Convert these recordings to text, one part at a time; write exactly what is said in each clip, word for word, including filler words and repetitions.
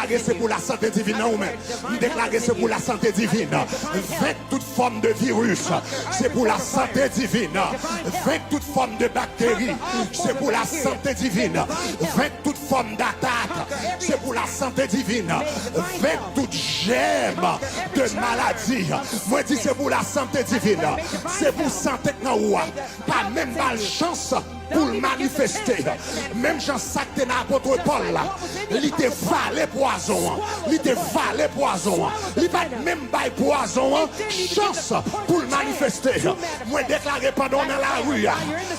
Deklare se pou lasante divin nan ou menm. M deklare se pou lasante divin. Venk tout fòm de viris, se pou lasante divin. Venk tout fòm de bakteri, se pou lasante divin. Venk tout fòm d'atak, se pou lasante divin. Venk tout jèm de maladi, mwen di se pou lasante divin. Se pou sante k nan ou a pa menm ba l chans pou l manifeste. Menm jan sa k te nan apot Pòl la, li te vale pwazon an. Li te vale pwazon an. Li pa t menm bay pwazon an chans pou l manifeste. Mwen deklare pandan w nan lari a,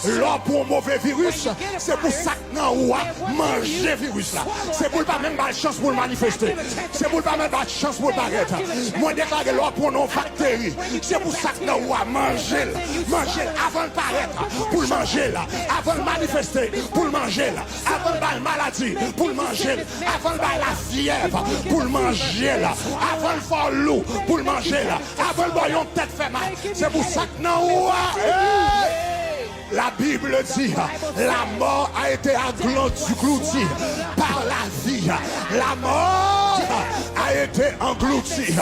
lè w pran yon move viris, se pou sa k nan ou a manje viris la. Se pou l pa menm bay chans pou l manifeste. Se pou l pa menm bay chans pou l parèt. Mwen deklare lè w pran yon bakteri, se pou sa k nan ou a manje l. Manje l avan l parèt, pou l manje l. Avan l manifeste, pou l manje l. Avan l bay maladi, pou l manje l. Avan l bay lafyèv, pou l manje l. Avan l fè w lou, pou l manje l. Avan l ba w yon tèt fè mal, se pou sa k nan ou a. Hey! La Bible dit, la mort a été engloutie par la vie. La mort a été engloutie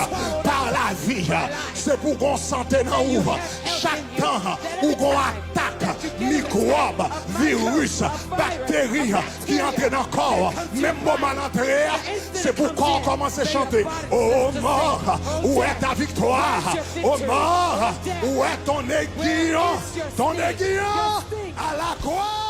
par la vie. Se pou gon sante nan ou. Chak tan ou gon atak, mikwòb, viris, bakteri ki antre nan kò w, menm moman l antre a, se pou kò w kòmanse chante. O mort, où est ta victoire? O mort, où est ton aiguillon? Ton aiguillon à la croix.